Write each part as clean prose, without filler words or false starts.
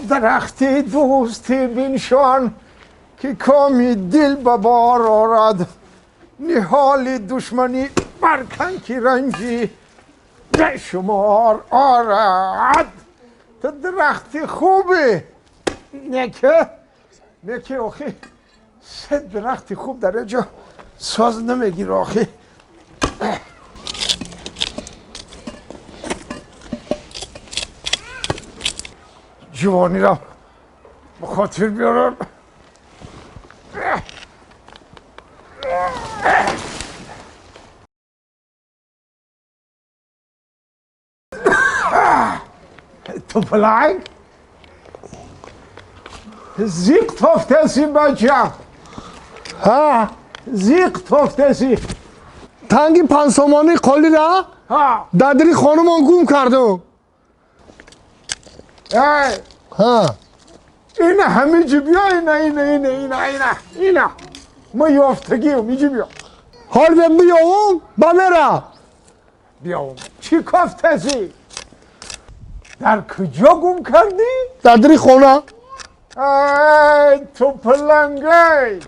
Дарахти дӯстӣ биншон, ки коми дил ба бор орад, ниҳоли душманӣ баркан, ки ранҷи бешумор орад. Ту дарахти хубӣ, неке неке. Охи, се дарахти хуб дар ҷо соз намегир, охи. Ҷувониро ба хотир биёрам. Ту паланг зиқ тофтаси, бача. Ҳа. Зиқ тофтаси. Танги панҷсомонии қолира дар дили хонумон гум кардум. Эй! Ҳа. Ина, ҳамиҷи биё, ина, ина, ина, ина, ина, ина, ма ёфтагиам, иҷи биё. Ҳол бе биёвум ба мера. Биёвум, чӣ кофтаси? Дар куҷо гум кардӣ? Дар дили хона. Ай, ту палангай,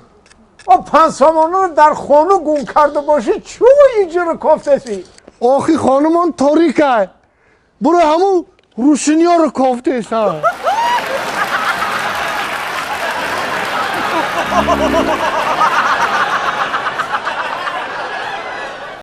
о, панҷсомонаро дар хона гум карда бошӣ, чӯ иҷиро кофтаси? Охи, хонумон торикай, буро ҳамун рӯшиниёро кофтесан.